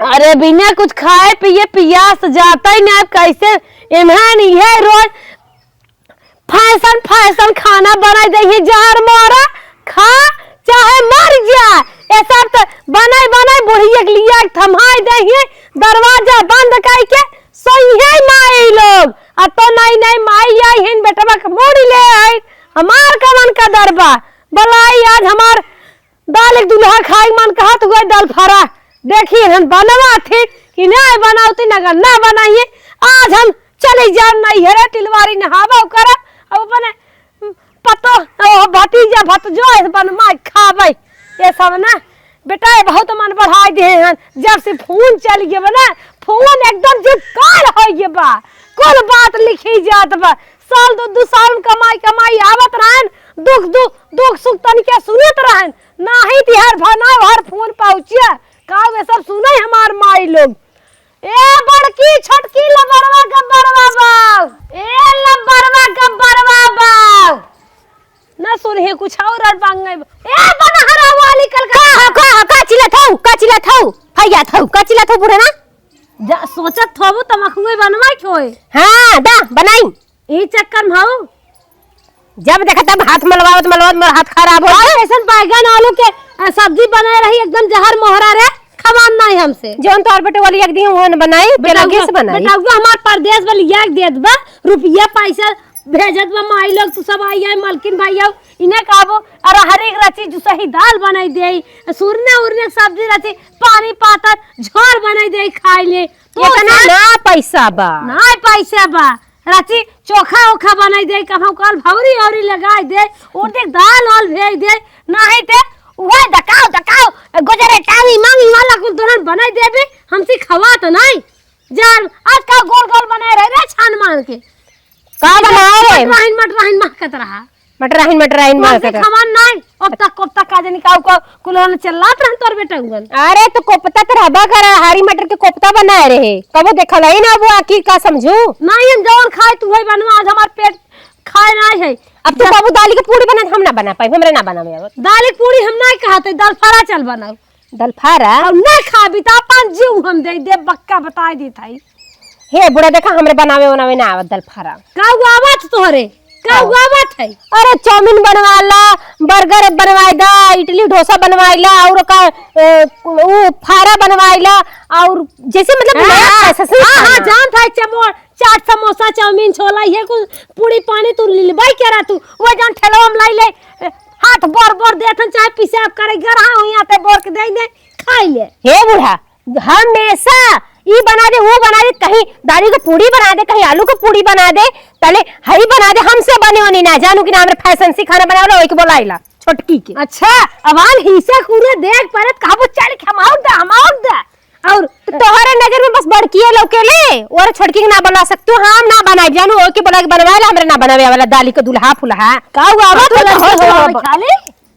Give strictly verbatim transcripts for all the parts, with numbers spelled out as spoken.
अरे बिना कुछ खाए पिए पियास जाता ही ना, अब कैसे इन्हन इहे रोज फैशन फैशन खाना बनाई देइहे, जहर मोरा खा चाहे मर जा। ये सब तो बनाई बनाई बुढ़िया के लिया के थमाई देइहे, दरवाजा बंद कई के सोइहे माई लोग। अब तो नई नई माई आई हिन, बेटवा के मोड़ी ले आई, हमार कवन कदर बा। बलाई आज हमार दाल एक दुल्हा खाई मन कहत हुए दलफरा। देखी हन बनवा ठीक कि ना बनावती, नगर ना बनाइए। आज हम चले जाब नैहरे टिलवारी नहावा करब, अब अपने पतो, ओ, भतीजा भतजो है बनवा खाबै। ये सब ना बेटा, ये बहुत मन बढ़ाई दे हन। जब से फोन चल गए बा ना, फोन एकदम जुगाड़ हो गए बा, कुल बात लिखी जात बा। साल दो, दो साल में कमाई कमाई आवत रहन, दुख दुख दुख सुख तनिके सुनत रहन, नाही तिहार भना हर फोन पहुँचिया। का वे सब सुने हमार माई लोग? ए बड़की छोटकी लबरवा गब्बरवा बाऊ, ए लबरवा गब्बरवा बाऊ, ना सुनही कुछ और, और बांगे। ए बनहरा वाली कल का। का, का, का चिल्लात हऊ, का चिल्लात हऊ, फैयात हऊ, का चिल्लात हऊ बूढ़े ना? जा सोचत होबू तमखुए बनवाई के होए। हाँ, दा, बनाई। ई चक्कर में हऊ। जब देखा तब हाथ मलवावत मलवावत मोर हाथ खराब हो और गया। ऐसन बैगन आलू के, अ, सब्जी बनाए रही एकदम जहर मोहरा रे, खवान नहीं हमसे। जौन तोर बेटे वाली एक दिन उहन बनाई, बेटा तेरा गैस बनाई। बेटा हमार परदेस वाली एक देत बा, रुपया पैसा भेजत बा माई लोग, तू सब आई आई मलकिन भाई आओ, इन्हें कहबो, अरे हर एक रची जो सही दाल बनाई दे, सुरने उरने सब्जी रची, पानी पातर झोर बनाई दे खाई ले। तो इतना सब ना पैसा बा। ना पैसा बा। राची चोखा ओखा बनाई दे, कभौ काल भौरी औरी लगाई दे, और देख दाल वाल भेज दे, नाही ते उहे दकाओ दकाओ गोजरे टांगी मांगी वाला कुल दोनन बनाई देबे, हमसे खवा तो नाही। जान आज का गोल गोल बनाए रहे रे छान मार के। का बनाए रे? मटराहिन मटराहिन महकत रहा। मटराहिन मटराहिन हमसे महकत रहा। खवा नाही। अब तक कोफ्ता का जानी का, का कुल होने चिल्लात रहन तोर बेटा उगन। अरे तो कोफ्ता तो रहबा करा, हरी मटर के कोफ्ता बनाए रहे। कबो देखल ही ना वो आखिर का समझू। नाही हम जवन खाए तू वही बनवा, आज हमार पेट खाए नाही है। अब तू जा। बाबू दाली के पूड़ी बना, हम ना बना पाई, हमरे ना बनावे आवत। दाली के पूड़ी हम नाही कहते, दाल फरा चल बनाओ। दाल फरा? अब नाही खाबी तो अपन जीव हम दे दे, बक्का बताई दी थाई। हे बुढ़ा, देखा, हमरे बनावे बनावे ना आवत दलफरा। का आवत तोहरे? का आवत है? अरे, चाउमीन बनवाला, बर्गर बनवाई दा, इडली डोसा बनवाइला, और का, ए, उ फारा बनवाइला, और जैसे मतलब हाँ, नया हाँ, फैशन हाँ, हाँ, खाना। जानत है, चमो-, चाट, समोसा, चाउमीन, छोला, ये कुल पूड़ी पानी तू लिलबाई करा तू, वो जान ठेलवा में लाई ले, ए, हाथ बोर बोर देथन, चाहे पेशाब करे, गरहा हुई आते बोर के दे दे, खाई ले। हे बूढ़ा, हमेशा ई बना दे, वो बना दे, कहीं दाली के पूड़ी बना दे, कहीं आलू के पूड़ी बना दे, तले हई बना दे, हमसे बने ओनी ना जानू कि ना हमरे फैशन से खाना बनावला, ओई के बोलाइला, छोटकी के। अच्छा, अब आन हिस्सा कूरे देख परत, कहबो चल के हम आउट दा, हम आउट दा। और तो तोहरे नजर में बस बड़किए लौकेले, और छोटकी के ना बना सकतू, हम ना बनाई जानू, ओई के बोला के बनवाइला, हमरे ना बनावे वाला दाली के दुल्हा फुलहा। का हुआ अब बा, तू तोला बहुत से हुआ हुआ बा। खाली?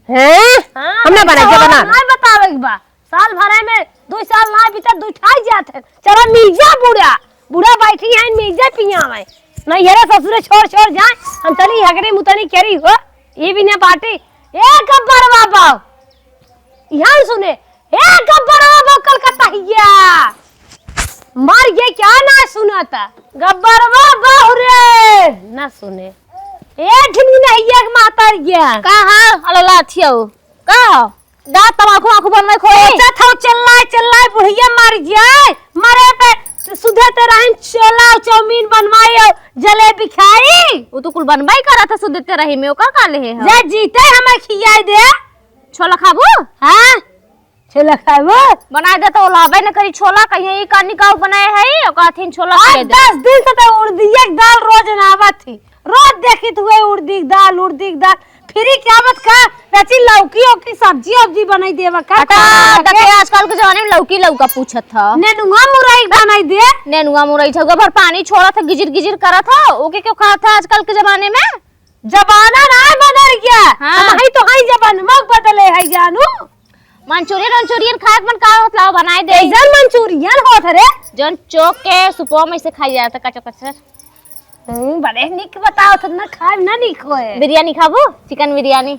हैं? हाँ, हम ना बनाई, जो बना। ना बतावे के बा। साल भरे में दुई साल ना बीतत, दुई ठाई जात है। चला मिर्जा बूढ़ा, बूढ़ा बैठी है, मिर्जा पियावे। नैहरे ससुरे छोड़ छोड़ जाए, हम चली हगरी मुतनी करी हो, ई भी ना बाटी। ए गब्बर बाबा, ध्यान सुने, ए गब्बर बाबा कलकत्ता हिया, मर गए क्या ना सुनाता? गब्बर बाबा रे, ना सुने। ए ढिमू नहीं एक मातर गया। का हाल अलला थियो? का हो? दा तमाकू आँखू बनवे खोई। सोचत हौ चिल्लाए चिल्लाए बुढ़िया मर जाए, मरे पे सुधे ते रहन छोला और चाउमीन बनवाई और जलेबी खाई। वो तो कुल बनवाई करा था सुधे ते रही में, ओकर का लेहे हो? जे जीते हमें खियाई दे। छोला खाबू? हाँ, छोला खाबू। बनाए दे तो लाबे न करी छोला, कहीं ई का निकाऊ बनाए है, ओकर हथिन छोला आज खियाई दे। दस दिन से तो उड़दिया के दाल रोज बनावत थी। रोज देखित हुए उड़दी के दाल, उड़दी के दाल। फिरी क्या मत का, चाची लौकी ओकी सब्जी उब्जी बनाई देवा का? हटा, खाना देखे के। आजकल के जमाने में लौकी लौका पूछत ह। नेनुआ मुरई बनाई दे। नेनुआ मुरई छौगा भर पानी छोड़त ह, गिजिर गिजिर करत ह, ओके क्यों खात ह आजकल के जमाने में? जमाना ना बदल गया। हाँ। हम ही तो हई जमाना बदले है जानू। मंचूरियन, मंचूरियन खाए के मन का होत लाओ बनाए दे। कैसन मंचूरियन होत रे? जौन चौक के सुपवा में से खाई जाता कचो कचर। हम्म, बड़े निक बताओ तो ना खाए ना निक होए। बिरयानी खाबू? चिकन बिरयानी।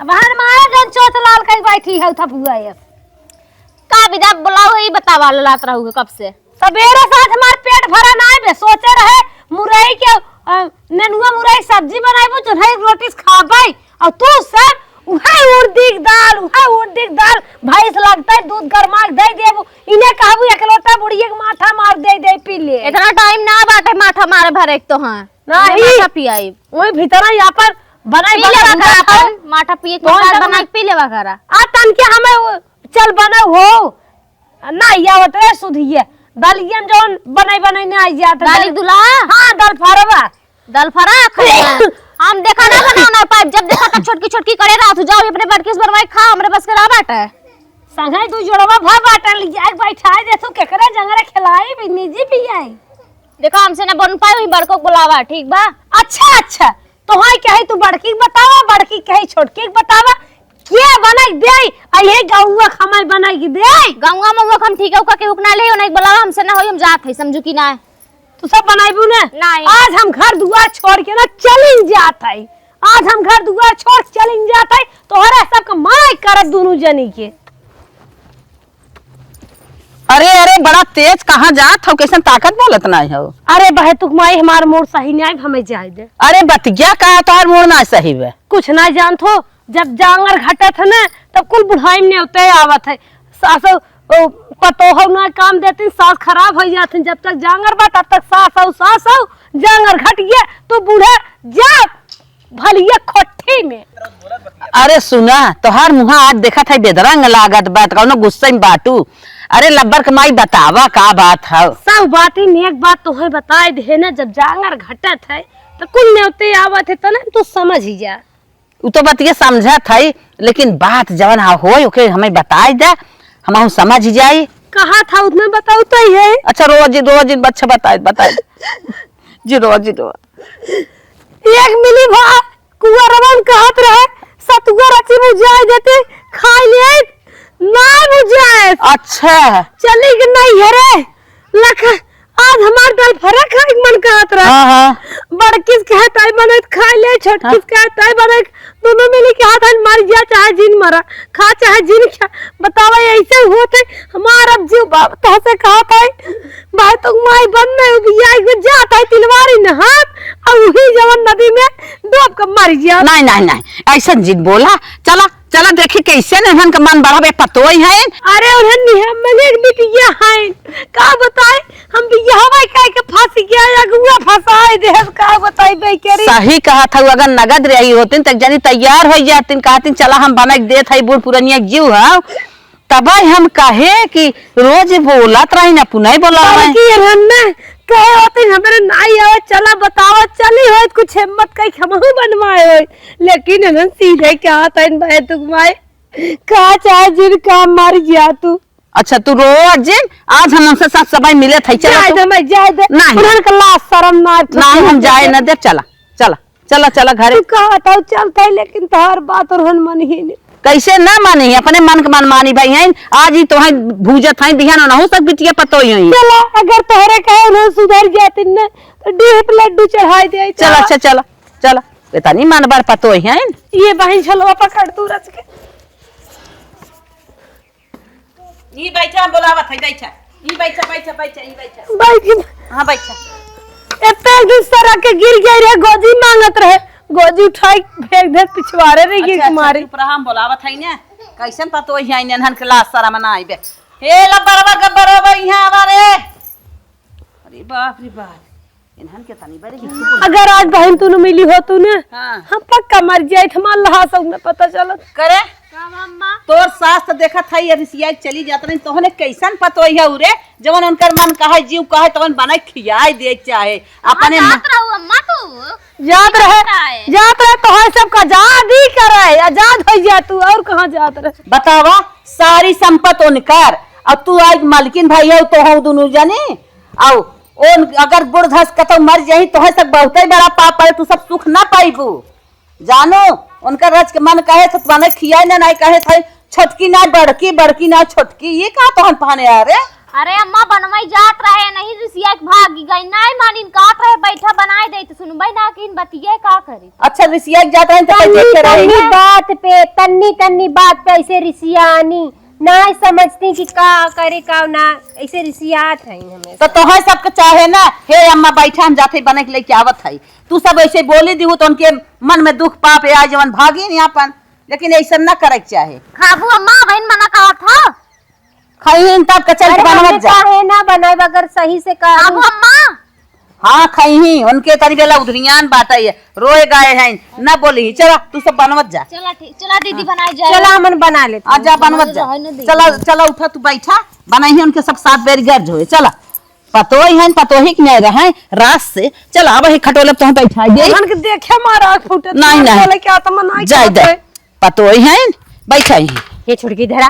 अब हर मारे जौन चोच लाल कई बैठी है थपुआ ये। का बिदा बुलाओ है ई बतावा लात रहू कब से? सबेरे से आज हमार पेट भरा नाई बे, सोचे रहे मुरई के, अ, नेनुआ मुरई सब्जी बनाइबो, जोन्हई रोटी से खाबै। और तू सब उहे उड़दी के दाल, उहे उड़दी के दाल, भैंस लगतै, दूध गरमा के दे देबो। इन्हें कहबू एक लोटा बुढ़िया के माथा मार दे, दे पी ले। इतना टाइम ना बाटे माथा मारे भरे के तो, हाँ। नहीं। माथा पियाई। वही भीतर ही अपन बनाई पी लेवा करा, अपन माथा पिए के कौन माथा सा बना बना? के पी लेवा करा। आ तनके हमें वो चल बना हो। ना आवत रे सुधिये। दलियन जौन बनाई बनाई ना आई जात। दाल दल-, दुला? हाँ, दल फरवा। दल फरा खइबा। हम देखा ना बना ना पाइब, जब देखा तब छोटकी छोटकी करे रहत हो। जाओ अपने बड़की से बनवाई खा, हमरे बस के ना बाटे। संगे दू जोड़वा भर बाटन लिया, एक बैठाए दे तू केकरे जंगरे खिलाई भी निजी भी आई। देखा हमसे ना बन पाए, वही बड़को के बुलावा, ठीक बा? अच्छा, अच्छा। तोहाई कहे तू बड़की के बतावा, बड़की कहे छोटकी के बतावा। के बनाई दे? आ ये गौवा खमाई बनाई के दे? गौवा में वो हम ठीक है, ओका के उकना ले, ओना के बुलावा, हमसे ना होई, हम जात है, समझू कि ना? तू सब बनाइबू ना? नहीं। आज हम घर दुआर छोड़ के ना चलिन जात है। आज हम घर दुआर छोड़ के चलिन जात है, तोहरा सबके मना करब दुनू जनी के। अरे, अरे, बड़ा तेज कहाँ जात हो, कैसन ताकत बोलत नाई हो? अरे बहतुक माई, हमार मूड सही नाई, हमें जाए दे। अरे बतिया का, तोहार मूड ना सही बे। कुछ ना जानत हो, जब जांगर घटत है ना, तब कुल बुढ़ाई में नेवते आवत है। सासो, ओ, पतोहो ना काम देती, सास खराब हो जाती। जब तक जांगर बा, तब तक सास हो, सास हो, जांगर घट गया, तो बूढ़ा जा भलिया खोट्ठी में। अरे सुना, तोहार मुहा आज देखत है बेदरंग लागत बा, त कौनो गुस्सा में बाटू? अरे लब्बर के माई बतावा का बात है? सब बात ही में एक बात तोहे बताए दे ना, जब जांगर घटत है तो कुल नेवते आवत है, तने तू समझ ही जा। उ तो बतिया समझत है, लेकिन बात जवन हा होय ओके हमें बताए दे, हमहू समझ जाई। कहा था उतना बताऊ तो ही है। अच्छा रोज रोज बच्चा बताए बताए जी रोज रोज। एक मिली भा कुंवरवन कहत रहे, "सतुआ रची बुझाए देते, खाई ले।" ना बुझाए। अच्छा। चली के नहीं है रे। लख, आज हमार दल फरा खाए के मन कहत रहे। हाँ, हाँ। बड़किस कहे ताई बने खाई ले, छोटकिस हाँ। कहे ताई बने, दोनों मिली के हाथ हाथ मर गया, चाहे जिन मरा, खा चाहे जिन खा। बतावा ऐसे होत है, हमार अब जीव बाप तहसे कहत है। भाई तो माई बन में उबिया एक बेर जात है तिलवारी नहात, और वही जवन नदी में डूब के मर गया। नहीं, नहीं, नहीं, ऐसन जिन बोला। चला, चला देखी कैसे न इन्हन के मन बढ़ावे पतोई हैं। अरे उन्हन निहम में एक बिटिया हैं, का बताए, हम बियाहवा कह के फंस गया, अगुआ फंसाए दे, का बताई बे के रे। सही कहत हऊ, अगर नगद रही होतिन त जनी तैयार हो जातिन, कहतिन चला हम बना के देत हई, बूढ़ पुरनिया जीव है। तबे हम कहे कि रोज बोलत रही ना, पुनः बोलावे। बल्कि इन्हन ना कहे होते, "हमरे नाई आवे, चला बतावा, चली होत, कुछ हिम्मत कई हमहू बनवाए होई।" लेकिन इन्हन सीधे कहा था, इन बहतुक माई, "का चाहे जिन का मर गया तू।" अच्छा, तू रो जिन, आज हम उनसे सब समय मिले थे, चला जाए तू। दे, मैं जाए दे। नहीं। उन्हन के लाज शरम ना, नहीं, हम जाए ना दे, चला, चला। चला, चला घरे। तू कहत हऊ चलत है, लेकिन तोहार बात उन्हन मन ही नहीं। कैसे ना मानी? अपने मन के मन मानी भाई हैं। आज ही तोहई भूजत हैं, बिहान ओनहू सब बिटिया पतोई हैं। चला, अगर तोहरे कहे उन्हन सुधर जातिन न, तो डीह पे लड्डू चढ़ाई दे। चला, चला। अच्छा, चला, चला। इतनी मन बर पतोई हैं। ये बहिन झलवा पकड़ तू रच के। ई बैठा, हम बोलावत है, बैठा। ई बैठा, बैठा, बैठा, ई बैठा। बैठ। हाँ, बैठा। एते एक दिन सरक के गिर गई रहे, गोजी मांगत रहे, गोजी उठाई फेंक दे, पिछवारे रह गई अच्छा, अच्छा, मारी। चुप रहा, हम बोलावत है ने। कैसन पतोई है, इन्हन के लाज शरम ना आइबे। हे लब्बरवा, गब्बरवा, यहाँ आवा रे। अरे बाप रे बाप। इन्हन के तनी बड़ी हिचकी बोली। अगर आज बहन तू न मिली हो तू न, हाँ। हम पक्का मर जाए, हमार लहास में पता चलत। करे? का अम्मा? तोर सास तो देखत है, ये रिसिया चली जात रही, तोहने कैसन पतोई है उरे, जवन उनकर मन कहे, जीव कहे, तवन बना खियाए दे चाहे। हाँ, अपने जात म- रहू अम्मा तू। जात रहे, जात रहे, तोहरे सब का आजादी करे, आजाद हो जा तू, और कहाँ जात रहे? बतावा, सारी संपत उनकर, और तू आज मालकिन भाई हो, तो हो दुनू जने, आओ, ओन अगर बूढ़ धस कतौ मर जाई, तोहे सब बहुते बड़ा पाप है, तू सब सुख ना पाइबू। जानो, उनकर रच के मन कहे थे, बने खियाए ना, नहीं कहे थे, छोटकी ना बड़की, बड़की ना छोटकी, ये का तोहन पहने आ रे? अरे अम्मा, बनवाई जात रहे, नहीं रिसिया के भागी गई, नहीं मानिन कहत रहे, "बैठा बनाए दे," तो सुनबे ना कि इन बतिये का करी। अच्छा, रिसिया के जात रहे, तो तन्नी, देखे रहे तन्नी ना। बात पे, तन्नी, तन्नी बात पे ऐसे रिसियानी। ना समझती कि का करे का ना, ऐसे रिसियात है हमेशा। तो तोहर सबके चाहे ना, "हे अम्मा बैठा, हम जाते बने के लेके आवत है।" तू सब ऐसे बोली दिहू तो उनके मन में दुख पाप आ जवन भागी नहीं अपन, लेकिन ऐसा ना करे के चाहे। खाबू अम्मा, बहन मना कहत हो। खइहिन तब कचल के अरे बनवत हमने जा। काहे ना बनाए अगर सही से कहा। खाबू अम्मा। हाँ खइही, उनके तनी बेला उधरियान बाटे है, रोए गाए हैं, ना बोली। चला तू सब बनवत जा। चला ठीक, चला दीदी बनाए जाए। चला हमन बना लेते हाँ, हैं। जा बनवत जा। रहने दे। चला, चला उठा तू बैठा, बनाई है उनके सब सात बेर गर्ज होए। चला पतोही हैं, पतोही के नहीं रहे रास से। चला अब ही खटोले तो बैठा दे। हमन के देखे मारा फूटत नहीं, नहीं। बोले क्या तो मना जाए दे। पतोही हैं, बैठा ही। ये छुड़की धरा।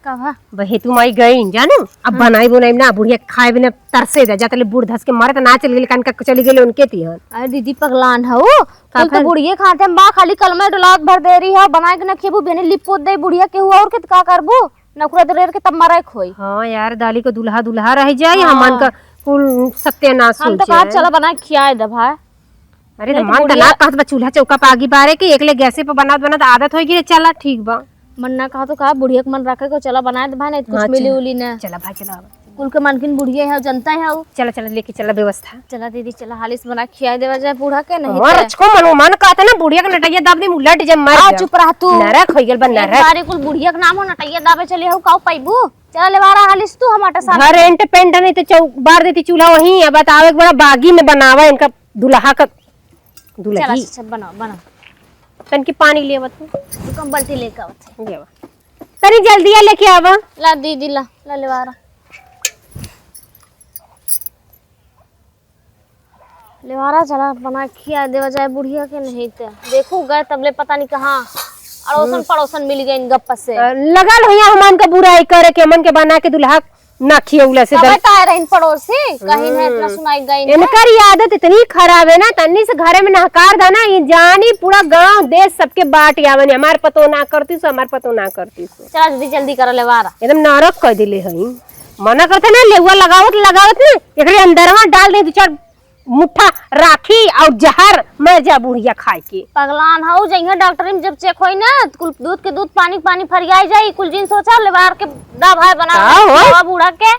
कहा? बहे तू माई गई जानू, अब हाँ। बनाई बनाई ना, बुढ़िया खाए बिना तरसे दे, जाते ले बूढ़ धस के मरत ना चल गेले, कान का चली गेले उनके तिहन। अरे दीदी पगलान हो, का कुल तो कर? बुढ़िए खाते हम बा, खाली कलमे डोलावत भर दे रही हो, बनाए के ना खेबू, बेने लिप पोत दे बुढ़िया के हुआ और के त का करबू? नकुरा दरेर के तब मरे खोई। हाँ यार, दाली को दुल्हा दुल्हा रह जाए, हाँ। हमन का कुल सत्यानाश हम हो तो कहा जाए। चला बना के खियाए दे भाई। अरे नहीं तो मन त बुढ़िया ना कहत बा, चूल्हा चौका पे आगी बारे के, एकले गैसे पे बनात बनात आदत होई गई, चला ठीक बा। मन ना कहा तो कहा, बुढ़िया के मन रखे को चला बनाए दे भाई, नहीं तो कुछ हाँ, मिली चला। उली ना। चला भाई, चला। कुल के मनकिन बुढ़िया है, जनता है वो। चला, चला, लेके चला व्यवस्था। चला दीदी, चला हाली से बना के खिया देवा जाए बूढ़ा के, नहीं और तो रचको मन, मन कहता ना बुढ़िया के नटैया दाब दी, उलट जब मर आ, गया। चुप रह तू। नरक हो गेल बा, एक नरक। बारी कुल बुढ़िया के नाम हो नटैया दाबे चले हो, काऊ पैबू? चला लेवारा हाली से तू हमारे साथ। घर एंट पेंट नहीं तो चौ-, बार देती चूल्हा वहीं, अब बताओ एक बड़ा बागी में बनावा इनका दुल्हा का चला, दुलही। अच्छा, अच्छा, बनाओ, बनाओ। तनकी पानी लेवत हूँ। रुको, हम बाल्टी लेके आवत है। लेवा। तनी जल्दिया लेके आवा। ला दीदी, ला, ला लेवारा। लेवारा चला बना खिया देवा जाए बुढ़िया के, नहीं तो देखू गए तबले पता नहीं कहाँ अड़ोसन हम्म। पड़ोसन मिल गए इन गप्प से। अ, लगल हुआ हमन का बुराई करे के, हमन के बना के दुल्हा ना खियौला से तबे दर- तो आए रहिन पड़ोसी, कहीं है इतना हम्म। सुनाई गई ना। इनकर ये आदत इतनी खराब है ना, तन्नी से घरे में नहकार दा ना, ये जानी पूरा गांव देश सबके बाट आवन, हमार पतो ना करती सो, हमार पतो ना करती सो। चला दीदी जल्दी कर लेवारा। एकदम नरक कर दिले हई। मना करते ना, लेवा लगावत लगावत ना, एकरे अंदरवा डाल दे दो चार मुट्ठा राखी और जहर, मर जा बुढ़िया खाए के। पगलान हऊ, जइहे डॉक्टरी में जब चेक होई ना, त कुल दूध के दूध पानी पानी फरियाई जाई, कुल जिन सोचा लेवार के दा भाई बना का हो? दवा बूढ़ा के।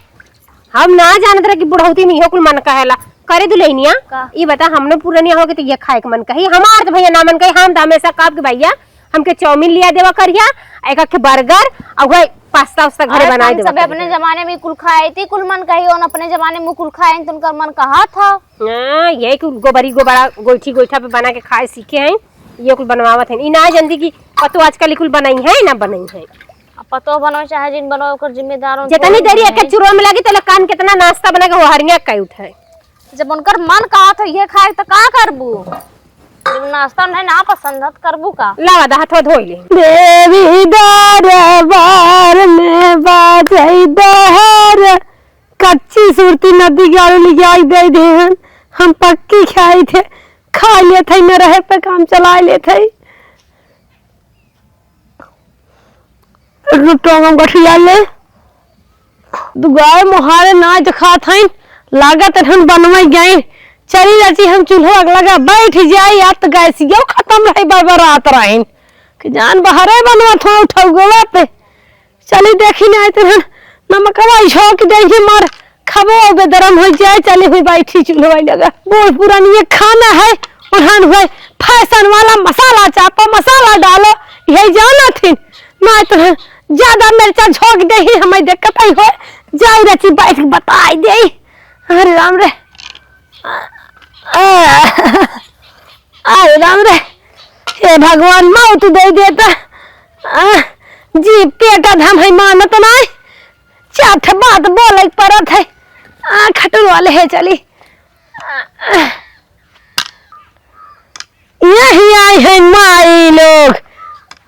हम ना जानत रहे कि बुढ़ौती में इहो कुल मन कहेला। करे दुल्हनिया, का? ई बता, हमनो पुरनिया हो गए तो ये खाए के मन कही, हमार तो भैया ना मन कही, हम तो हमेशा कहब कि भैया हमके चाउमीन लिया देवा करिया, एक आखे बर्गर, और वही पास्ता उस्ता घरे अरे, बनाए हम देवा सब करिया। अपने जमाने में कुल खाए थी, कुल मन कही, उन अपने जमाने में कुल खाए, तो उनका मन कहा था। हाँ, यही कुल गोबरी गोबरा, गोइठी गोइठा पे बना के खाए सीखे हैं, ये कुल बनवावत हैं। ई ना जानती कि पतो आजकल ई कुल बनाई है, ना बनाई है। अब पतो बनवे चाहे जिन बनवे, ओकर जिम्मेदार उन जितनी थोड़ी देरी है। एक चुरवा में लगी, तो कान कितना नाश्ता बना के वो हरिया कई उठाए। जब उनकर मन कहा था ये खाए, तो का करबू? जब नाश्ता उन्हें ना पसंद है, तो करबू का? लावा दा, हथवा धोई ले। देवी दरबार में बाजई दहर, कच्ची सुरती नदी गाड़ू लियाई दे देहन, हम पक्की खाई थे, खा लेत है, न रहे पे काम चला लेत है। एक टोंगम गठिया ले। दुगाए मोहारे ना देखात हईन, लागत रहन बनवाई गए। चली जाती हम चूल्हो अगला का बैठ जाई, या तो गैसियो खत्म रही, बरबरात रहीन। कि जान बहरे बनवा थो उठाऊ गोवा पे। चली देखी ना, आई तो रहन नमकवा झोंक दे ही मार। खबो बेदरम हो जाए, चली हुई बैठी चूल्हो लगा। बूढ़ पुरानी ये खाना है, ओढ़ान हुए, फैशन वाला मसाला चापो, मसाला डालो, यही जाना थी। ना तो ज्यादा मिर्चा झोंक दे ही, हमें दिक्कत ही हो, जाई रची बैठ के बताई दे। अरे राम रे, अरे राम रे, हे भगवान, मौत दे देता। आ, जी, पेटा धाम है, मानत नाय। चार ठे बात बोले के परत है। आ, खटुर वाले है, चली। आ, आ। यही आई है माई लोग।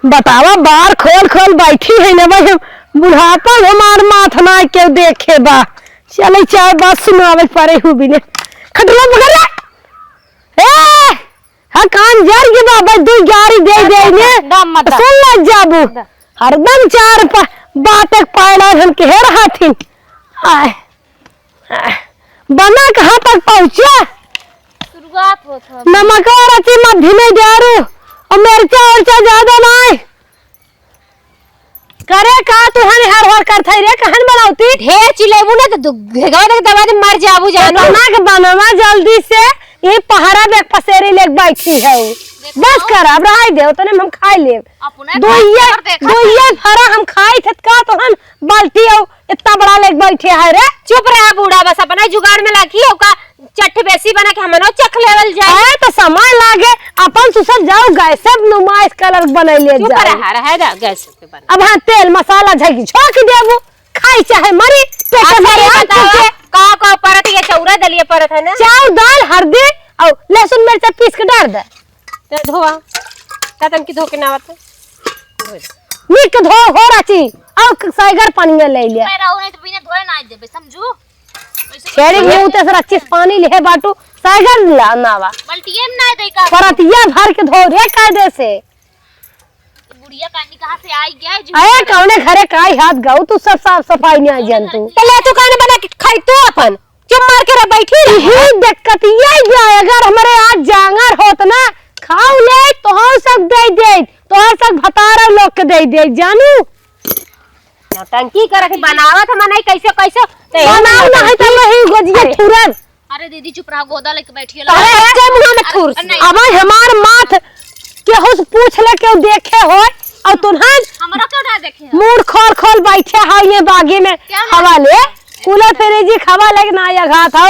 बतावा, बार खोल खोल बैठी है ना भाई, हम बुढ़ापा में हमार माथ ना केहू देखे बा। चले, चार बात सुनावे परे हूँ बिने। खटुआ पकड़ ले। ए! हाँ, कान जर के बाबा, दू गारी दे दे ने। दम मत। सुन ले जाबू। दम। हरदम चार पा-, बातक पायला हम के रहा थी। आय। आय। बना कहाँ तक पहुँचा? शुरुआत होत हो। नमक और अति मत ढिले जारू। और मिर्चा उर्चा ज्यादा ना आए। करे का तू हन हर हर करत है रे, कहन बनावती? ढेर चिल्लेबू ना तो दु-, घेगवा देख दबा दे, मर जाबू जानू। बना के बनवा जल्दी से, ये पहरा देख पसेरी लेके बैठी है। देखो। बस कर, अब रहाई दे, उतने में हम खाई लेब। अपना दोइये, खाई लेब, देखा दोइये था। फरा हम खाई थे का तो हम बाल्टी और इतना बड़ा लेके बैठे है रे। चुप रहा बूढ़ा, बस अपना जुगाड़ में लागी हो का चट बेसी बना के हमनो चख लेवल जाए। अरे तो समय लागे, अपन तू सब जाओ गैस से नुमाइश कलर बनाई ले चुप जाओ। रहा, रहा दा गैस पे बना। अब हाँ तेल मसाला झकी झोंक देबू, खाई चाहे मरी, पेट अब भरे सही आज बतावा, के। का का परत ये चौरा दलिया परत है ना? चाउर दाल हरदी और लहसुन मिर्चा पीस के डाल दे। ते धोआ, का तन की धो के ना आवत है? धो दे। निक धो हो राची, और सैगर पानी ले ले। मैं रहू नहीं तो बिना धोए ना देबे, समझू? छेड़ी मुंह ते से रच्चीस पानी लिहे बाटू, सागर ला नावा। बल्टिये में ना दे का? परतिया भर के धो रे कायदे से। बुढ़िया कानी कहाँ से आई गया है, जो अरे कौने घरे काई हाथ गाऊ, तू सब साफ सफाई नहीं आई जान तू। तो ले तू काने बना के खाई तू अपन, चुप मार के रह बैठी रही। यही दिक्कत ये है, अगर हमारे आज जांगर होत ना, खाऊ ले, तो हम सब दे दे, तो हम सब भतारा लोग के दे दे, जानू। नौटंकी करत ही, बनावत हम नहीं कैसे, कैसे। ते बनाओ ना है तो वही गोजिया अरे। थुरन। अरे दीदी चुप रहा, गोदा लेके बैठी है। अरे, अरे, के मुंह में अरे, ठूर। नहीं। अब हमार माथ केहू से पूछ ले, केहू देखे होय, और तुन्हन हमरा क्यों ना देखे हो? मूड़ खोल खोल बैठे हो ये बागी में, क्या हवा ले, कूलर फ्रिज हवा लेके ना या घात हो।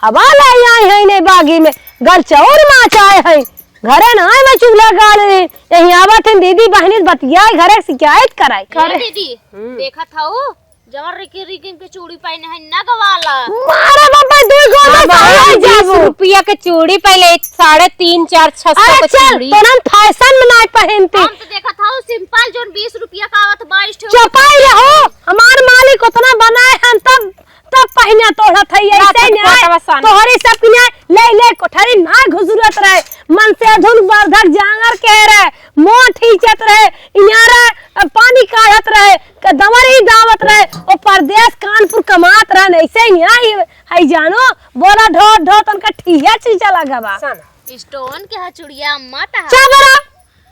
हवा लाई आई है ने बागी में, घर चाउर माच आए है, घरे ना आए मैं चूल्हा गाड़ रही, यहीं आवत है दीदी बहनी बतियाए, घरे शिकायत कराए। ए दीदी, हम्म। देखत हऊ, जवन रिकी रिकी के चूड़ी पहने है, नग वाला। मारे बाबा, दुई गो में हम साया बीस जाबू। रुपया के चूड़ी पहले, साढ़े तीन, चार, छह सौ अरे के चल, चूड़ी। तो हम फैशन में ना पहनती। हम तो देखत हऊ, सिंपल जोन बीस रुपया का आवत, बाईस ठे चपाई रहो, हमार मालिक उतना बनाए हम तब तब पहिना तोड़त है, ना ऐसे तो नहीं। कोटवा सान। तोहरे सब के नहीं, ले, ले, कोठरी ना घुसरत रहे, मन से अधुन वर्धक जांगर के रहे, मोह ठींचत रहे, इनारा, अ, पानी काढ़त रहे, क-, दंवरी दावत रहे, ओ परदेस कानपुर कमात रहे, ऐसे नहीं आई, है जानो, बोला ढो, ढो, तनका ठीया चीचा लगा बा। सन। स्टोन के ह चुड़िया, अम्मा ता ह। चा बरा,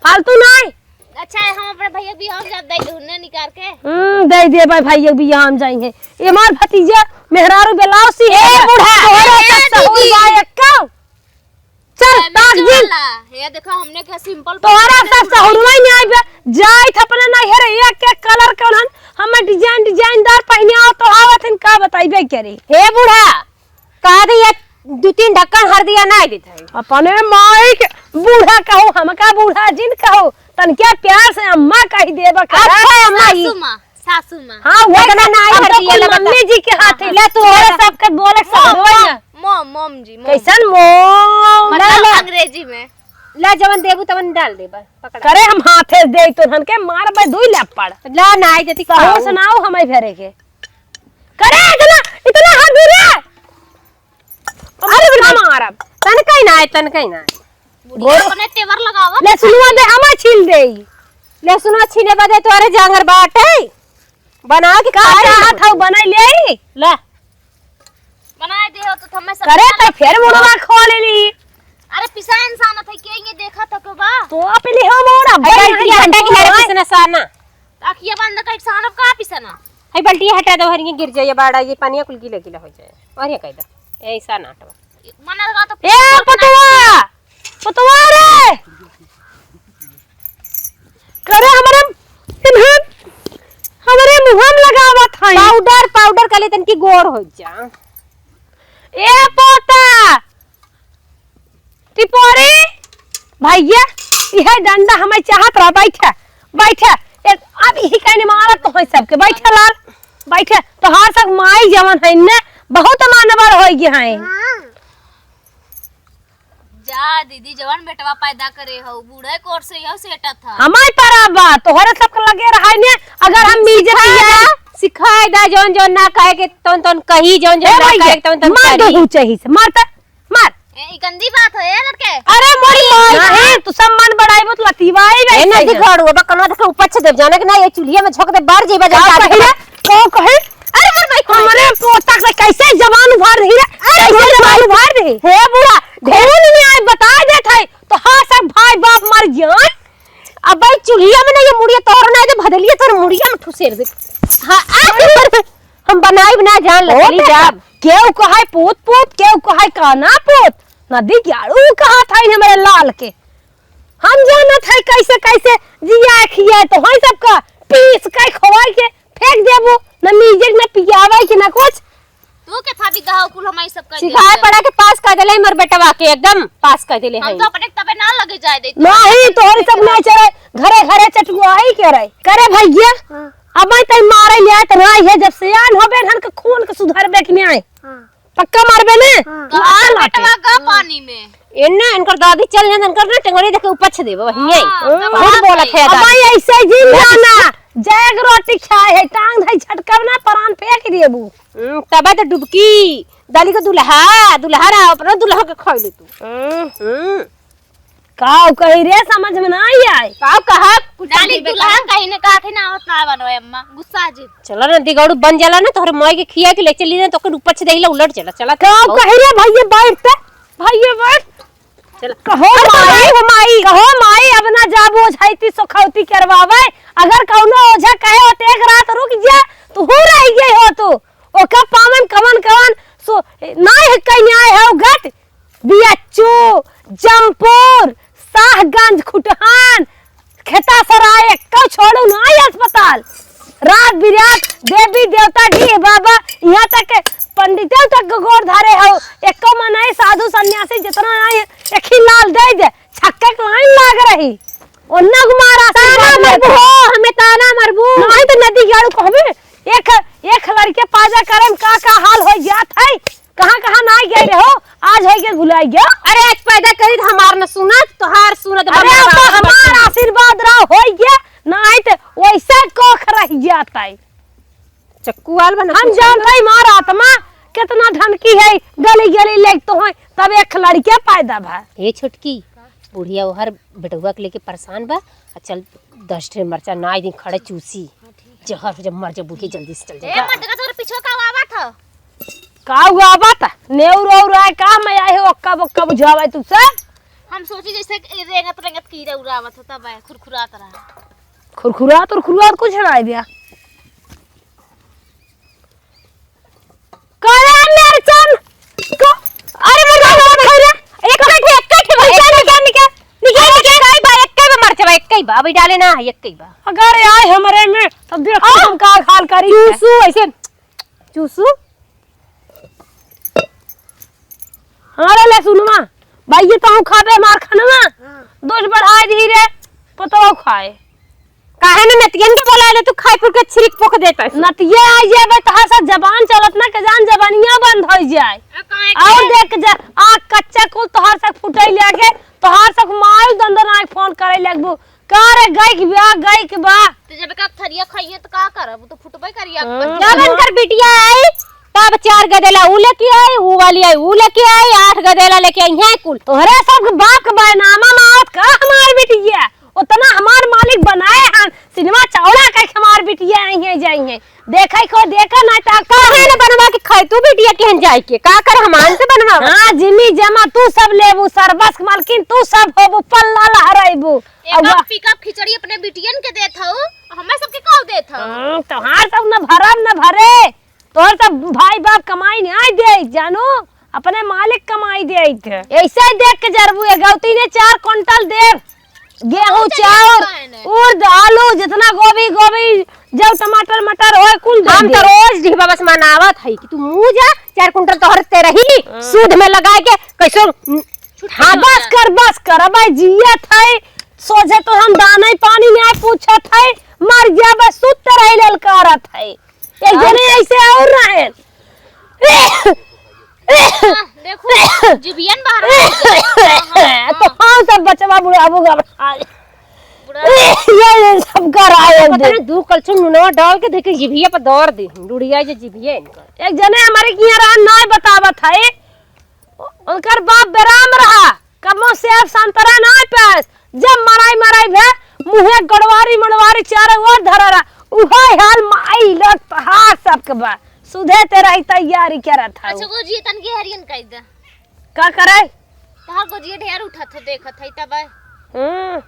फालतू नहीं। अच्छा है, हम अपने भैया भी हम जब दे दुहने निकाल के। हम्म, दे दे भाई, भैया भी हम जाएंगे। ये हमार भतीजा मेहरारू बेलाउसी ए है। बूढ़ा। तोहरा ए सब सहूर दीदी। बा एक्का। चल, ए ताक जिन। वाला। ये देखो, हमने क्या सिंपल तोहरा सब सहूर में नहीं आइबे। जाइत अपने नैहर एक एक कलर के उन्हन, हमें डिजाइन डिजाइनदार पहिने आओ तो आवत हन का बताइबे करे। हे बूढ़ा, कह दे ये दू तीन ढक्कन हरदिया नाई देत है। अपने माई के बूढ़ा कहू, हमका बूढ़ा जिन कहू, तनके प्यार से अम्मा कही देबा करा। अच्छा, अम्मा जी। सासू माँ, सासू माँ। हाँ, वो इतना नाई अब तो हरदिया कुल ले बता। मम्मी जी के हाथ है। ले तू तोरे ले। सबके बोले सब मॉम, होई ना। मॉम, मॉम जी, मॉम। कैसन मॉम? मतलब ले, ले। अंग्रेजी में। ला जवन देबू तवन डाल देबा, पकड़ा। करे हम हाथे दे तो हन के मार बे दुई लप्पड़। ला नाई देती सहूर खाऊ। सुनाओ हमें फेरे के। करे इतना, इतना हद रे। अरे बिना मारब। तनकई ना आए, तनकई ना आए। बुढ़िया अपने तेवर लगावत। ले सुनुआ दे, हमा छील दे। ले सुनुआ छीने बदे तोरे जांगर बाटे। बना के का खाए चाहत लेबू। हऊ, बनाई ले आई? ला। बनाए दे हो तो हमें सब करे तो फिर मुड़वा खोल ली। अरे पिसा इंसान थे के ये देखा तो के बा? तो अपने हो मोड़ा, ए, बड़ी बल्टिया हटा के हटा पिसना साना। अखिया बंद कर सानब का पिसना? है बल्टिया हटा दो, हरिये गिर जाइए बाड़ा, ये पानिया कुल गीला गीला हो जाए। और ये कह दो, ऐसा नाटवा। मना लगा तो ए पतवा, पतवा रे, करे हमरे, इन्हन हमरे मुंह में लगावत है। पाउडर, पाउडर कले तनकी गोर हो जा। ए पोता, टिपोरी, भैया, इहे डंडा हमें चाहत रहा, बैठा, बैठा। ए, अब इही कहने मारत तो है सबके, बैठा लाल, बैठा। तोहार सब माई जवन है ने, बहुत मानवर हो गए हैं। हाँ। जा दीदी, जवन बेटवा पैदा करे हो, बूढ़े कोर से यह सेटा था। हमार परा बा, तोहरे सबके लगे रहा ने, अगर हम बीजे सिखाए पियाए दा, सिखाए दा, जौन जौन ना कहे के तौन तौन कही, जौन जौन ए ना भैया, कहे के तौन तौन मार दो करी। तू चाही से, मार त, मार। ए, ई गंदी बात है, ए लड़के। अरे मोरी माई, नहीं, तू सब मन बढ़ाई बहुत लतीवाई ए, नहीं। दिखाड़ू, अब कनवा देख के ऊपर से देव, जाने के ना, ये चूल्हिया में झोंक दे, बाहर जेबा, का जाके कहे? का कहे? अरे मोर भाई, हमरे पोता से कैसे जबान उभार रही रे? अरे कैसे जबान उभार रही? हे बूढ़ा, घून में आए बता देत है, तो हाँ सब भाई बाप मर जाए। अब भाई चूल्हिया में नहीं, ये मुड़िया तोड़ नहीं शेर देख। हाँ, आ, हम बनाई बना जान ओ लकड़ी बेटा, जाब। केहू कहे पूत पूत, केहू कहे काना पूत। नदी गाड़ू कहा था हमरे लाल के। हम जानत है कैसे कैसे जिया खिया तो है सबका पीस के खवाई के फेंक देबू, न मीजे के, न पियावे के, न कुछ। तू के था भी गहा कुल हमारी सब कर सिखाए देते। पड़ा के पास कर देले हमर बेटवा के, एकदम पास कर देले हम है। तो अपने तबे ना लगे जाए देते। नहीं, तोहरे सब ना चले, घरे घरे चटुआई के रहे। करे भैया, हाँ। अब मैं तई मारे ले आए त ना है, जब सियान होबे हन के खून के सुधरबे के नहीं आए। हाँ। पक्का मारबे ने? हाँ। मार तो लाते। बेटवा गा पानी में। एन्ने इनकर दादी चल जान, इनकर ना टेंगरी देखे उपछ देबो, वही है। हाँ, बहुत बोलत है अब दादी। भाई ऐसे जिन जाना, जैग रोटी खाए है, टांग धई झटकब ना, प्राण फेंक देबू। हम्म, तबे तो डुबकी, डाली को दुल्हा, दुल्हा रहा, अपना दुल्हा के खाई ले तू। हम्म। हम्म। काऊ कही रे, समझ में ना आई आए। काऊ कहा? कुछ डाली समझ में दुल्हा का? कहीं ने कहा थे ना, आवत ना बनवे अम्मा, गुस्सा जी। चला ना, दिगौड़ू बन जाला ना, तोहरे माई के खिया के ले चली ना, तो ओकर उपच देहिला उलट चला, चला। काऊ कही रे, भैया बैठ ते, भैया बैठ। चला। कहो अरे माई, हो माई, कहो माई, अब ना जाबो ओझाइती सोखौती करवावे। अगर कौनो ओझा कहे हो तो एक रात रुक जा, तू हो रह गए हो तू। ओका पावन कवन कवन सो, ना है कहीं आए हो गट। बियच्चू, जमपुर, शाहगंज, खुटहान, खेतासराय, एक्को छोड़ू ना आई अस्पताल। रात बिरात देवी देवता डीह बाबा, यहाँ तक के पंडिते तक के गोड़ धरे हो। एक्को मनई साधु सन्यासी जितना आई, एक ही लाल दे दे, छक्के के लाइन लाग रही। ओन्ना को मार ताना आशीर्वाद मरबू लेता। हो, हमें ताना मरबू। नहीं तो नदी गाड़ू कहबे, एक, एक लड़के पैदा करम का, का हाल हो जात है। कहाँ, कहाँ ना गए रहो, आज है के भुलाई गयो। अरे, आज पैदा करी त हमार न सुनत, तोहार सुनत, अरे, बम्मा अब बाबा हमार सुनत। आशीर्वाद रहा, होई गया, ना आई त वैसे कोख रह जात है। चक्कू आल बना हम कुछ जानत है, हमार आत्मा कितना ढनकी है, गली, गली लेके तो है, तब एक लड़के पैदा भा। हे छोटकी, बुढ़िया ओहर बेटुआ के लेके परेशान बा, आ चल दस ठे मरचा नाई दिन खड़े चूसी, जहर हो जा, मर जा बुढ़िया, जल्दी से चल ए, जा। मत देखा, तोर पीछे का आवा था? का हुआ बात? नेउर और आए का मैं आए हो, ओक्का बोक्का बुझावे तू सब? हम सोची जैसे कि रेंगत रेंगत कीड़ा उड़ावत हो, तब आए, खुरखुरात रहा। खुरखुरात उरखुरात कुछ ना आए दिया। करे मेरचन को, अरे मेरे को मत खाई रे। एक ठे, एक ठे, निकाल, निकाल, निकाल, निकाल, निकाल। एक ही बा, एक ही बा मरचवा, एक ही बा, अभी डाले ना है, एक ही बा। अगर आए हमरे में, तब देख आ! हम का हाल करी। चूसू, ऐसे चूसू। हाँ रे, ले सुनवा, भाई ये तो खाबे हमार खानवा, हाँ। दोष बढ़ाए दी रे, पतवा खाए। काहे न नतियन के बोलाए ले तू खाए फुर के छिरिक पोक देता है। नतिया आ जाबे तोहार साथ जबान चलत ना के जान जबानिया बंद हो जाए। आ, काहे और के? देख जा, आ कच्चा कुल तोहार साथ फुटई ले आके, तोहार साथ माई दंदन आके फोन करे लगबू। का रे गई के बा, गई के बा? तो जब का थरिया खाइए तो का करब? वो तो फुटबे करिया। हाँ, जब हाँ। इनकर बिटिया आई, तब चार गदेला ऊ लेके आई, ऊ वाली आई, ऊ लेके आई, आठ गदेला लेके आई, यहाँ कुल। तोहरे सब बाप के बैनामा में आवत का हमार बिटिया? उतना हमार मालिक बनाए हन, सिनेमा चौड़ा कह के हमार बिटिया आई है, जाई है। देखे को देखा ना ता काहे न बनवा के खाए तू बिटिया केहन जाए के? का कर हमान से बनवा? हाँ, जिमी जमा तू सब लेबू, सरबस के मालकिन तू सब होबू, पल्ला लहराइबू। एक अब पिकअप खिचड़ी अपने बिटियन के देत हऊ, हमें सबके कहो देत हऊ। हाँ, तोहार सब न भरम न भरे, तोहर सब भाई बाप कमाई नहीं आए दे, जानू। अपने मालिक कमाई देइत है। ऐसे ही देख के जरबू, ये गौती ने चार कुंटल देब, गेहूं, कौन सा चाउर, गेहूं है ने? उर्द, आलू, जितना गोभी, गोभी, जब टमाटर, मटर होए, कुल दे हम दे। तो रोज ढिबा बस मनावत है कि तू मुँह जा, चार कुंटल तोहर ते रही, हाँ। सूद में लगा के कैसो छुट्टी हाँ, हो बस जा। कर, बस कर, अब भाई जियत है, सोझे तो हम दाना ही पानी नहीं पूछत है, मर गया बस सुत रही ललकारत है। एक और जने क्या? ऐसे और रहे। हाँ, देखो, जिभियन बाहर आ गया। हाँ, तो हाँ। कौन सा बचवा बुढ़ाबू घबरा गया? बुढ़ा ये, ये सब कर आए पता दे। नहीं, दू कलछुल नुनवा डाल के देखे जिभिया पर दौड़ दी, डुड़िया जे जिभिया इनकर। एक जने हमारे किया रहा, नाय बतावत है, उनकर बाप बेराम रहा, कबो सेब संतरा नाय पास, जब मराई मराई भे, मुँहे गड़वारी मड़वारी चारों ओर धरा रहा। उहे हाल माई लोग तोहार सबके बा। सुधे ते रही तैयारी करत हऊ। अच्छा, गोजिए तनके हरियन कह दे। का करे? तोहार गोजिए ढेर उठत है, देखत है तब। हम्म।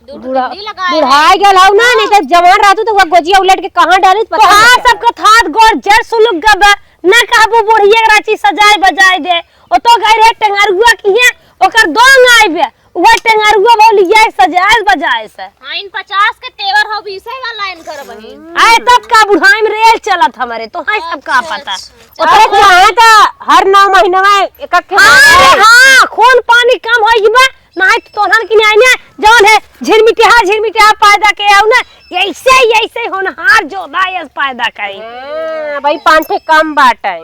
दूर बूढ़ा, नहीं लगा है। बुढ़ाई गल हौ ना, नहीं तो जवान रहतू तो वह गोजिया उलट के कहाँ डाली, पता तोहार नहीं चला। सबका थात गोड़ जड़ सुलुक गबा, ना कहबू बुढ़िया के राची सजाए बजाए दे, ओ तो गई रहे टेंगरुआ किहे, ओकर दोंग आइबे, वह टेंगरुआ भौ लिया सजाए बजाए से। हाँ, इन पचास के तेवर हो, बीसे वाला इन कर बहिन। आए तब का बुढ़ाई में रेल चलत हमरे, तो है सबका अच्छा, पता। अच्छा, ओ तो अच्छा। वहाँ का हर नौ महीना में एक एक हाँ, रे, हाँ, खून पानी कम होइ गबा, नाहीं तो तोहन की नाहीं ने, जौन है, झिरमिटिया, झिरमिटिया पैदा के आऊ ना, ऐसे, ऐसे होनहार जोधा यस पैदा कई। हाँ, भाई, पाँच ठे कम बाटे।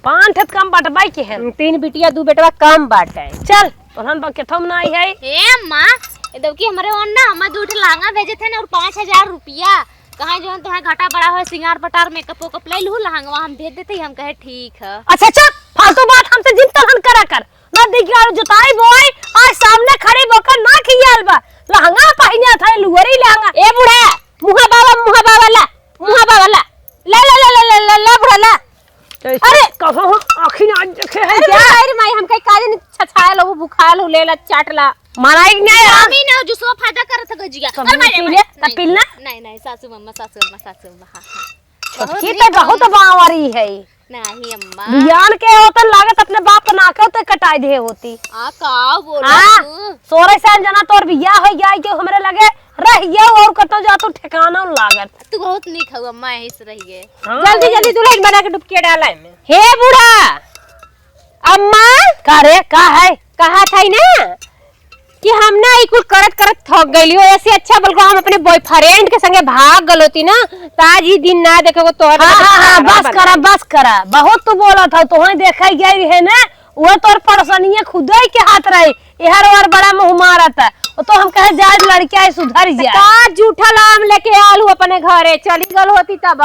पाँच ठे कम बाटे, भाई, के है? तीन बिटिया, दू बेटवा कम बाटे। चल, तोहन बा केथम नाहीं है। ए अम्मा, ए दउकी हमरे ओन ना, अम्मा दू ठे लहंगा भेजे थे ना और पाँच हजार रुपया। कहाँ जौन तोहार घाटा बड़ा होए, सिंगार पटार, मेकअप वेकअप ले लू, लहंगवा हम भेज देते ही, हम कहे ठीक है। अच्छा, चुप, फालतू बात हमसे जिन तोहन करा कर। ना देखिए, और जोताई बोआई, आज सामने खड़ी होकर ना खियाल बा। लहंगा पहिने था, लुअरी लहंगा। ए बूढ़ा, मुहा बाबा, मुहा बाबा ला, मुहा बाबा ला। ला, ला, ला, बुढ़ा ला। कैसे? अरे! कहो हम आँखी ना देखे हैं अरे क्या? माई रे माई, हम कहीं काजे नहीं छछायल हो, भुखायल हो, ले ला, चाट ला। मारा एक नहीं यार। मामी ना, जूसवा फायदा करत है गजिया। कभी अरे माई रे पी माई, ले, तब नहीं, पी ले। नहीं, नहीं, सासू मम्मा, सासू मम्मा, सासू मम्मा, हाँ, हाँ। छोटकी तो बहुत बावरी है। नहीं अम्मा। बियान के होतन लागत अपने बाप के नाके तो कटाई दे होती। आ, का बोला हाँ, तू? सोरे साल जना तोर बियाह होइ जाए के हमरे लगे रह गयो और कतो जा तू ठिकाना लागत। तू बहुत नीक हऊ अम्मा, यहीं से रह गए। हाँ, जल्दी, वही। जल्दी दुल्हन बना के डुबकिया डाला है में। हे बूढ़ा, अम्मा। का रे, का है? कहा था ही ना कि हम ना ई कुल करत करत थक गइली हो, ऐसे अच्छा बल्कि हम अपने बॉयफ्रेंड के संगे भाग गल होती ना, तो आज ई दिन ना देखे को तोहर हाँ, हाँ, हाँ, बस करा, बस करा, बहुत तू बोलत हौ, तोहई देखे गई है ना, वो तोर पड़ोसनिया खुदे के हाथ रही, एहर ओहर बड़ा मुँह मारत है, वो तो हम कहे जाए लड़किया है सुधर जाए। का जूठा लाम लेके आलू अपने घरे, चली गल होती तब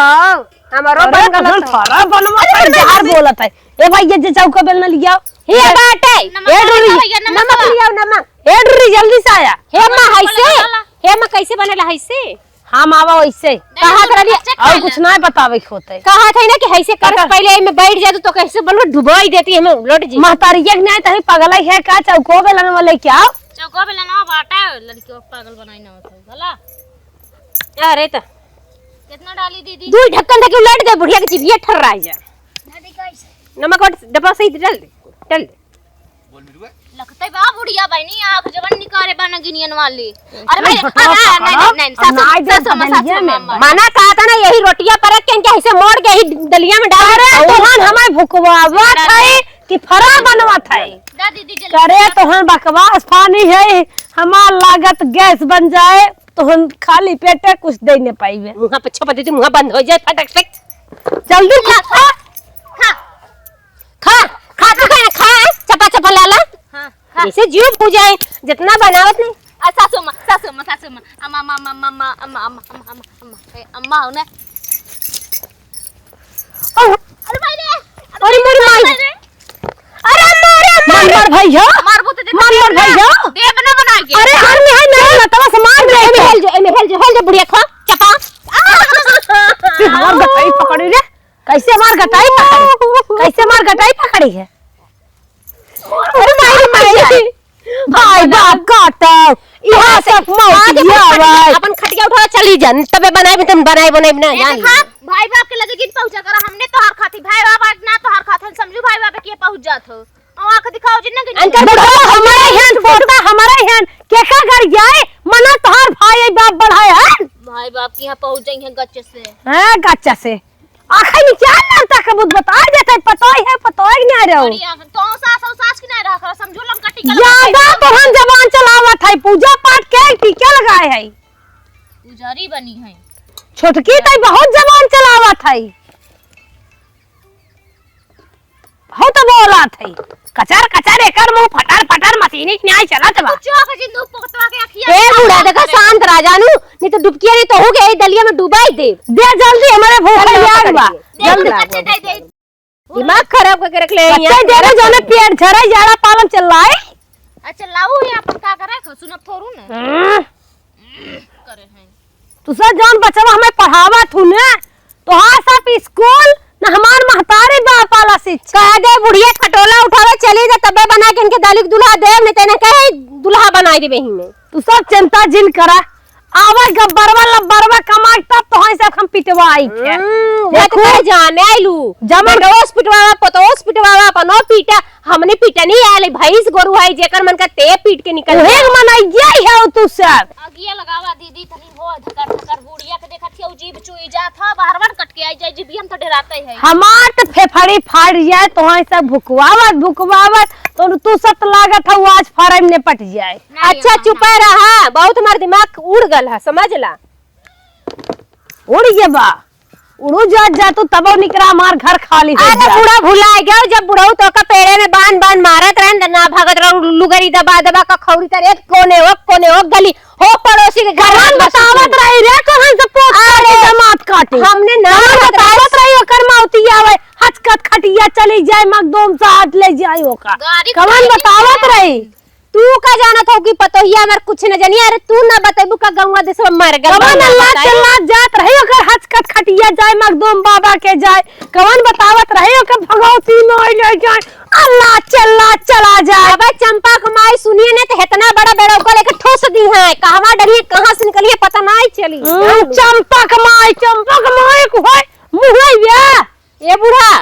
हमरो अरे, बन गल तोहन होत। फरा बनवा अरे, था, अरे, जहर अरे। बोलत है। ए भाई, ये जे चौका बेलना लिया। हे हे, बाटे। नमक ए डुरी, वाला भैया, नमक नमक वाला। लियाओ, नमक। ए डुरी, जल्दी से आया। हे अम्मा, बोला, हैसे? बोला, बोला। हे अम्मा, कैसे बनेला हैसे? हम आवा वैसे। नहीं, कहा तो रहली, अच्छा और खाना। कुछ ना बतावे के होते। कहा था ना कि हैसे कर, पता। पहले एमे बैठ जा, तो कैसे बोलो, डुबाई देती हमें, उलट जी। महतारी एक नहीं तो ही पगला है का, चौको बेलना वाले क्या? चौको बेलना बाटा, लड़कियों को पागल बनाई ना होता, भला। अरे तो। कितना डाली दीदी? दू ढक्कन ढके उलट दे, बुढ़िया के चिबिया ठर्रा जा। दादी, कैसे? नमक और डब्बा सही डाल दे, डाल दे। बोल मिरुआ। लगते बा बुढ़िया बहनी, आँख जवन निकारे बा नगिनियन वाली। अरे भाई, अरे, अरे, नहीं, नहीं, नहीं, सासू, नहीं दे सासू अम्मा, बदलिए सासू में। अम्मा। मना कहा था ना, यही रोटियां पर रख के इनके ऐसे मोड़ के ही दलिया में डाल अरे, दे। तोहन हमारे भुकवावत अरे, है कि फरा बनवत है? दा दीदी, जल्दी करे बना। तोहन बकवास पानी है, हमार लागत गैस बन जाए, तोहन खाली पेटे कुछ दे न पाइबे। मुँह पे छपा दीदी, मुँह बंद हो जाए फटक से। जल्दी खा, खा। खा। खा, खा, तू खाना खा, चपा चपा लाला। हाँ, खा। जैसे जीव फू जाए, जितना बनावत नहीं। आ, सासू अम्मा, सासू अम्मा, सासू अम्मा। अम्मा, अम्मा, अम्मा, ए, अम्मा हो ना। अरे भाई रे, अरे मोरी माई। भाई रे। अरे मारे, मारे। मर, मर भैया। मारबो तो देखो मर, मर देव ना, भैया। देव ना बना के। अरे घर में है नहीं, लतवा से मार दे। एमे हेल जो, एमे हेल जो, हेल जो बुढ़िया खा, चपा। तू हमार गटाई पकड़ी रे। कैसे हमार गटाई पकड़ी? कैसे हमार गटाई पकड़ी है? अरे माई रे माई। भाई बाप काटो। यहाँ से मौत आगे किया अपन खटिया, भाई। अपन खटिया उठा चली जा। तबे बनाई भी तुम बनाई बनाई ना ये जान। देखा, भाई बाप के लगे जिन पहुंचा करा, हमने तोहार खाती, भाई बाप आज ना तोहार खाती, समझू भाई बाप के पहुंच जात हो। और आंख दिखाओ जिन ना कि अनकर बुढ़वा हमारे हन, पोता हमारे हन, के का कर जाए, मना तोहार भाई बाप बढ़ाए हन। भाई बाप के यहाँ पहुंच जाई हैं गच्चे से। हाँ, गच्चे से। आखिर में क्या नाता का बुत बताए देते, पतोय है, पतोय नहीं रहो। बड़ी आखिर तो सास और सास की नहीं रहा, समझो लंका टीका ज्यादा लगाए। तोहन जबान चलावत है, पूजा पाठ के टीका लगाए है। पुजारी बनी है। छोटकी तई बहुत जबान चलावत है। हो तो बोलत है। कचर कचर एकर मुंह फटर फटर मशीनी के न्याय चलत बा। चौक जिंदू पोकतवा के अखिया ए बूढ़ा, देखा शांत रह जानू, नहीं तो डुबकिया नहीं तो हो गया, ये दलिया में डुबाई दे। दे जल्दी, हमारे भूख चल, लाग बा। दे, जल्दी। दे, दे, दे। दिमाग खराब करके रख ले बच्चा यहाँ। दे दे, जौने पेट झरे, जाड़ा पालन चल रहा है। अच्छा, लाऊ है अपन का करे, सुनब थोड़ू ना। हम्म। करे हैं। तू सब जौन बचवा हमें पढ़ावा थू ना, तोहार सब स्कूल, ना हमार महतारी बाप वाला शिक्षा। कह दे बुढ़िया खटोला उठावे चली जा, तबे बना के इनके दाली के दूल्हा देव, नहीं तो इन्हें कहे दूल्हा बना आई देबे ही में। तू सब चिंता जिन करा। आवे गब्बरवा लब्बरवा कमाई तब तोहई से हम पिटवाई के। हम्म, वो तो देखू। कहे जाने आइलू। जमन बेटोस पिटवावा, पतोस पिटवावा, अपनो पीटा। हमने पीटनी आले, भैंस गोरू है, जेकर मन का ते पीट के निकल उहे जा। मनैया ही है तू सब। अगिया लगावा दीदी, तनी हो धकर धकर बुढ़िया के देखत हियो, जीभ चुई जात ह, बाहर बार कट के आई जाए, जीभिया में तो डराते है। हमार तो फेफड़ी फाड़ जाए, तोहई सब भुकवावत भुकवावत, तो तू सत लागत है, वो आज फारम ने पट जाए। नहीं, अच्छा, हम चुपे ना। रहा, बहुत हमार दिमाग उड़ गल है, समझ ला। उड़ गए बा, उड़ू जा, जा तू तबो निकरा, हमार घर खाली हो अरे, जाए। बूढ़ा भुला गयो, जब बुढ़ऊ तो का पेड़े में बांध बांध मारत रहे, ना भागत रहो, लुगरी दबा दबा का खौरी तर एक कोने, ओ कोने, ओ गली, हो पड़ोसी के घर कवन में बतावत रही रे, कवन से पोत काटे, अरे, जमात काटे। हमने ना कवन बतावत बतावत रही, ओकर मौती आवे, हचकत खटिया चली जाए, मग दोम से हाथ ले जाए ओका। गाड़ी कवन खाई बतावत है। रही? तू का जानत हो कि पतोहिया हमार कुछ न जानी? अरे तू ना बतैबू का गौवा देसवा मर गल कवन बा, ना अल्लाह बताई। चल्ला जात रही ओकर हचकत खटिया जाए मखदूम बाबा के जाए। कवन बतावत रही ओकर भगवती माई ले जाए। अल्लाह चल्ला चला जाए। अबे चंपा के माई सुनिए ने तो इतना बड़ा बेड़ा ओकर लेके ठोस दी है। कहवा डरिए कहाँ से निकलिए पता नहीं चली। हम्म, चंपा के माई, चंपा के माई को है मुँह ये। ए बूढ़ा,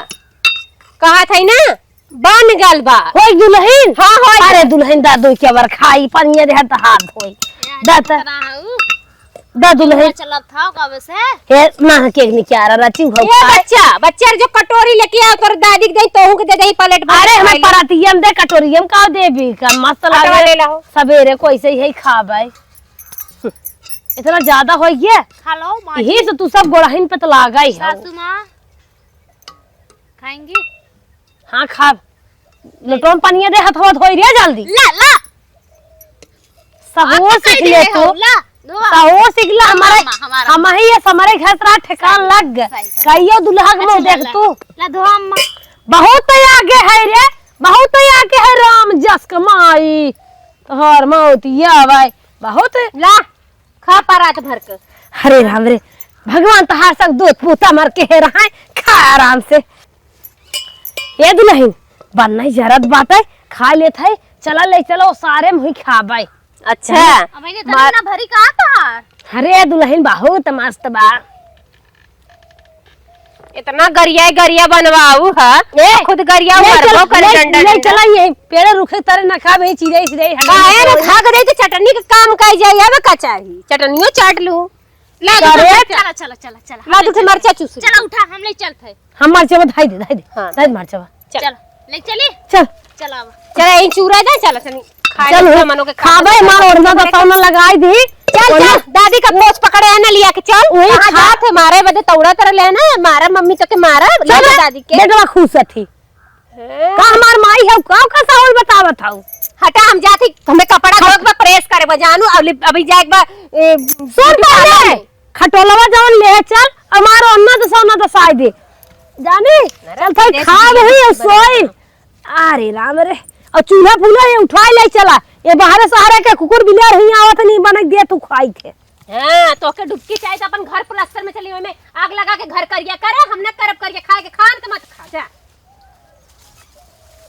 कहत हई ना, बन गल बा। होई दुलहिन? हाँ, होई अरे गल। दुलहिन, दा दुइ केवर खाई, पनिया देह त हाथ धोई। दा त। कितना है उ? दा दुलहिन। चलत था कब से? हे, ना के नहीं क्या रहा, रची हो ए खाए। बच्चा, बच्चा जो कटोरी लेके आओ, तोर दादी के दे, तोहू के दे दे, प्लेट भर अरे, के हमें खा ले। परातियम दे, कटोरियम का देबी का, मस्त अटवा लागे। ले ला हो। सबेरे को ऐसे ही खाबै। इतना ज्यादा हो गया। खा लो, माँ यही जी। से तू सब गोड़हिन पे तो लागा ही हो। सासू माँ। खाएंगी? हाँ, खाब। लोटवा में पनिया दे, हथवा धोई रे जल्दी। ला, ला। सहूर आप सीख कह ले दे तू। हो, ला, धोआ। सहूर सीख ले, हाँ, हमारे, अम्मा, हमारा हम ही ये हमारे घर तेरा ठिकान सही, लग गए। सही, सही। कहियो दुल्हा के मुँह अच्छा, देख ला, तू। ला, धोआ अम्मा। बहुत आगे है रे, बहुत आगे है राम जस कमाई। तोहर मौत ये आवे, बहुत। ला। खा पा रात भर के। अरे राम रे, भगवान तहार संग दूध पूता मर के हे रहा है, खा आराम से। ए दुलहिन, बन्नई जरत बाटे, खा लेत है, चला ले चलो, सारे मुही खाबै। अच्छा। अब इन्हें मार- इतना भरी कहाँ तहार? अरे दुलहिन, बहुत मस्त बा। इतना गरिया गरिया बनवाऊ ह, ए, खुद गरिया ले मरबो चल, करे ले, डंडा ले डंडा। चला, ये पेड़ रुखे तरे ना खाबे, चिड़ै, चिड़ै, हगरी काहे रे, मकोड़ी। भाग दे तो चटनी के काम कइ जाई, अब का चाही? चटनियो चाट लू। ला, अरे। चला, चला, चला, चला। ला, तू के मरचा चूस ले। चला, उठा, हम ले चलत है। हम मरचा में धाई दे, धाई दे। हाँ। धाई दे मरचा में। चल। चल, ले चली। चल। चल अब। चल, यही चूरा दे, चल, चल। खाए चल, ला, मनो के खाबे, खाबे। मार ओढ़ना तो तौना लगाई दी। चल, ओढ़ना। चल, दादी का पोछ पकड़े है ना, लिया के चल। वही कहाँ खा। जात है, मारे बदे तौड़ा तरह ले ना, मारा मम्मी तो के मारा, चल, ले दादी के। बेटवा खुश थी। हैं? का हमार माई है, का, का साहुल बतावत हऊ? हटा, हम जात ही, हमें कपड़ा धोए के बा, प्रेस करे बा, जानू, अभी, अभी जाए के बा, ए, सुन पहले। खटोलवा जवन ले चल, हमार ओन्ना दसा, ओन्ना दसाई दे। जानी, अरे, चल, थाई विदेश खा में रही, और सोई। अरे राम रे, और चूल्हा फूल्हा ये उठाई ले चला, ये बाहरे सहारे के कुकुर बिलार हुई आवत नहीं बने दे तू खाई थे। हाँ, तो के डुबकी चाहे तो अपन घर प्लास्टर में चली, ओमे आग लगा के घर करिया करे, हम ना करब करिया, खाए के खान तो मत खा, जा।